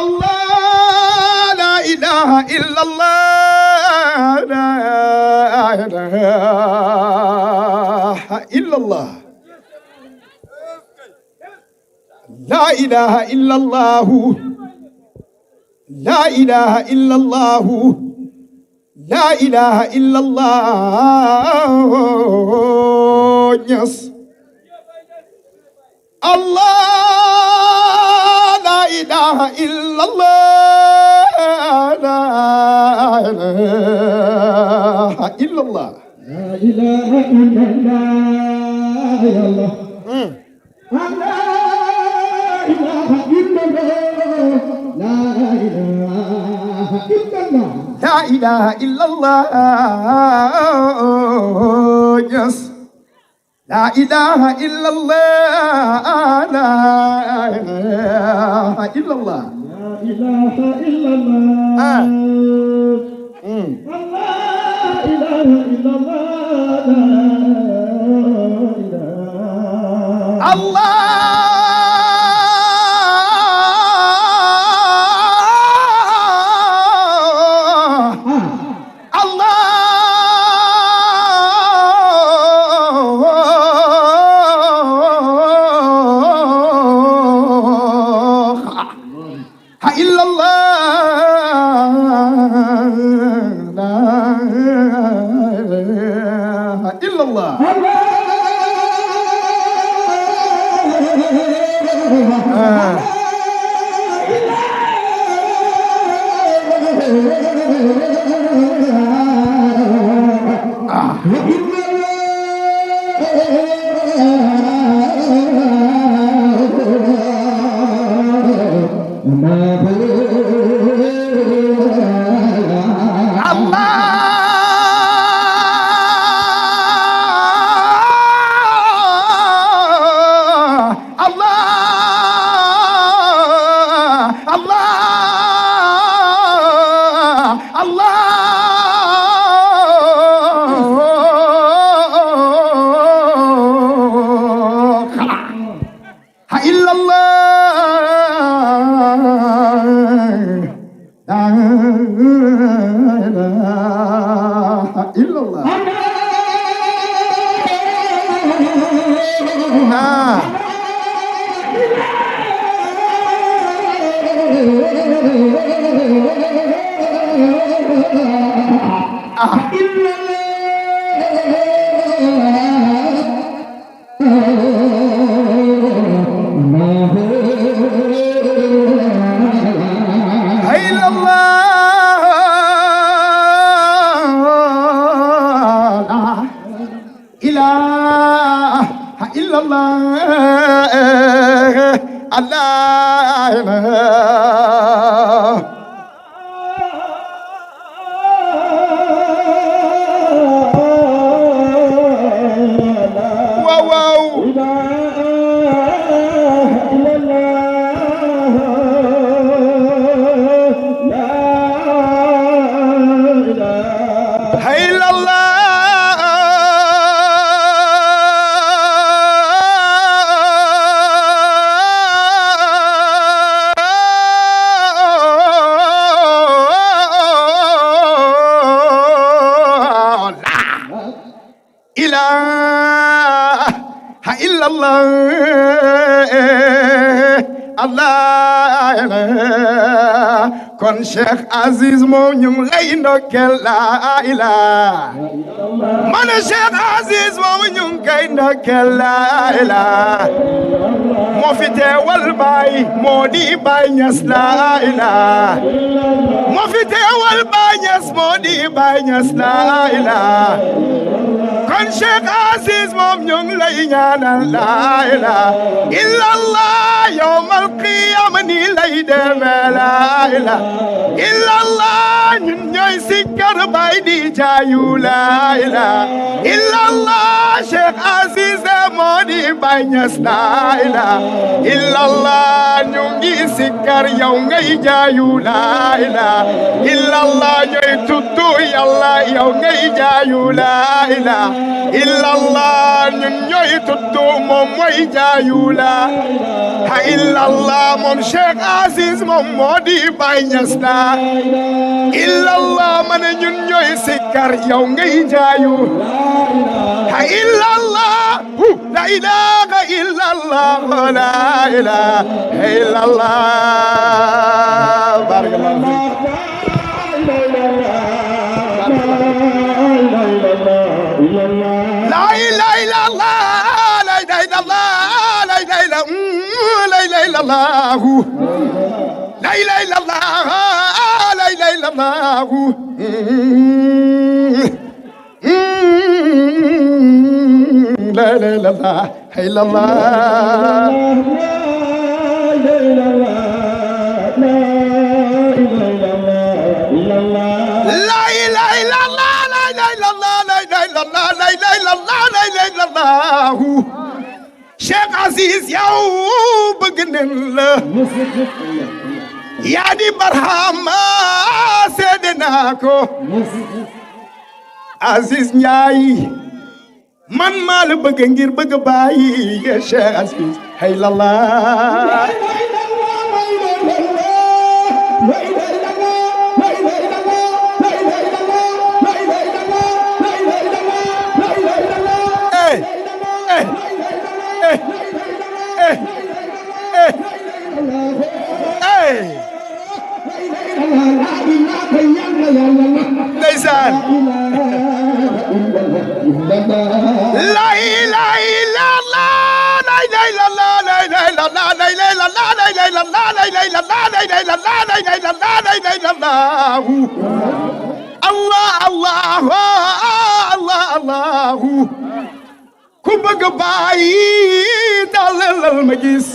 الله لا إله إلا الله لا إله إلا الله لا إله إلا الله لا إله إلا الله لا إله إلا الله yes الله لا إله إلا الله لا إله إلا الله لا إله إلا الله يا الله لا إله إلا الله لا إله إلا الله لا إله إلا الله yes لا إله إلا الله لا إله إلا الله لا إله إلا الله لا إله إلا الله لا إله إلا الله لا إله إلا الله إلا الله لا إله إلا الله إلا الله لا إله إلا الله الله إله إلا الله الله kon Cheikh Aziz moom ñu ngi lay ndokkeel la ilaha man Cheikh Aziz moom ñu ngi koy ndokkeel la ilaha moo fi teewal Baay moo di Baay Ñas la ilaha moo fi teewal Baay Ñas moo di Baay Ñas la ilaha kon Cheikh Aziz moom ñu ngi lay ñaanal la ilaha illallah yawmal qiyaama ni lay demee la ilaha illallah ñun ñooy sikkar Baay di jaayu la ilaha illallah Cheikh Aziz moo di Baay Ñas la ilaha illallah ñu ngi sikkar sikkar yow ngay jaayu la ilaha illallah ñooy tuddu yàlla yow ngay jaayu la ilaha illallah ñun ñooy tuddu moom mooy jaayu la illallah moom Cheikh Aziz moom moo di Baay Ñas la illallah man ñun ñooy sikkar yow ngay jaayu illallah la ilaha illallah la ilaha illallah barakallahu la ilaha illallah la ilaha illallah la ilaha illallah la ilaha illallah la ilaha illallah la ilaha illallah Cheikh Aziz yow bëgg nañ la yaa di Barhama seede naa ko Aziz Ndiaye man maa la bëgg ngir bëgg bàyyi ya Cheikh Aziz haylallah ndeysaan la ilaha illallah la ilaha illallah la ilaha illallah la ilaha illallah la ilaha illallah la ilaha illallah la ilaha illallah la ilaha illallah la ilaha illallah allah allah allah allah ku bëgg bàyyi dalal ma gis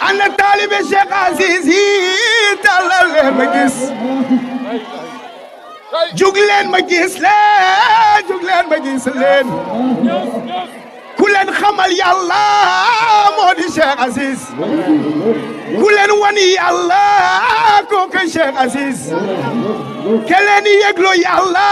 ana taalibe Cheikh Aziz yi dalal ma gis jug leen ma gis leen jug leen ma gis leen ku leen xamal yàlla moo di Cheikh Aziz ku leen wani yàlla kooku Cheikh Aziz ke leen yëglo yàlla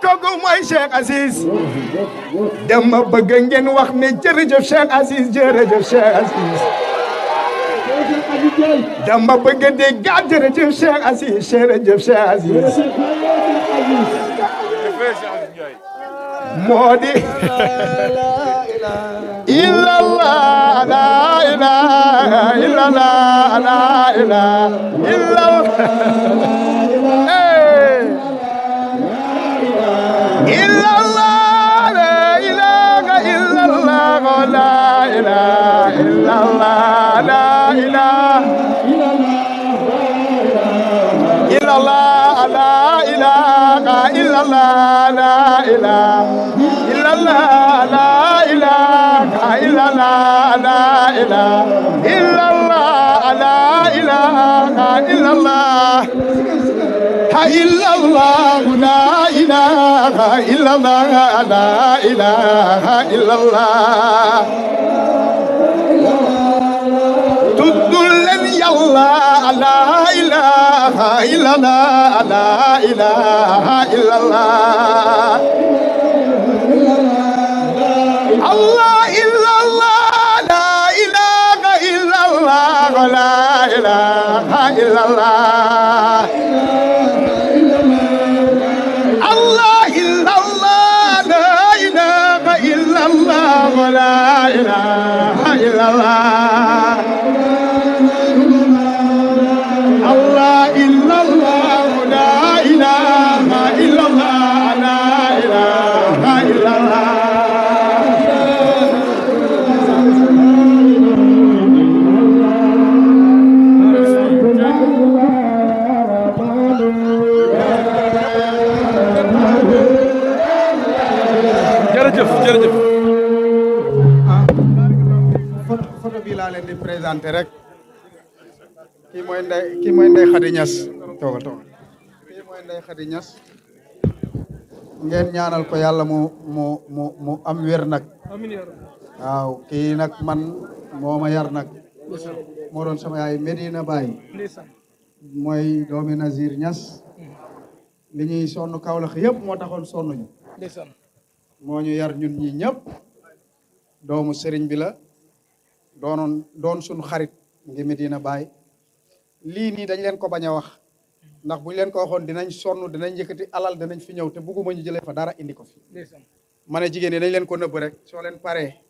kooku mooy Cheikh Aziz dama bëgg ngeen wax ne jërëjëf Cheikh Aziz jërëjëf Cheikh Aziz dama bëgg dégg jërëjëf Cheikh Aziz jërëjëf Cheikh Aziz moo di illallah la ilaha illallah la ilaha illallah illallah la ilaha illallah la ilaha illallah la ilaha illallah la ilaha illallah la ilaha illallah la ilaha illallah la ilaha illallah la ilaha illallah ha illallah la ilaha illallah la ilaha illallah tuddul leen yàlla la ilaha illallah la ilaha illallah Allah illallah la ilaha illallah la ilaha illallah Allah illallah la ilaha illallah la ilaha illallah Allah illallah la ilaha illallah la ilaha illallah jërëjëf photo bi laa leen di présenté rek kii mooy Ndeye Khady Niass toogal kii mooy Ndeye Khady Niass ngeen ñaanal ko yàlla mu am wér nag waaw kii nag man moo ma yar nag moo doon sama yaay Medina Baye ndeysaan mooy doomi Nazir Niass li ñuy sonn Kaolack yëpp moo taxoon sonn ñu ndeysaan moo ñu yar ñun ñi ñëpp doomu sëriñ bi la doon suñu xarit ngi Medina Baye lii nii dañ leen ko bañ a wax ndax buñ leen ko waxoon dinañ sonn dinañ yëkkati alal dinañ fi ñëw te bugguma ñu jëlee fa dara indi ko fi ndeysaan ma ne jigéen ñi dañ leen ko nëbb rek soo leen paree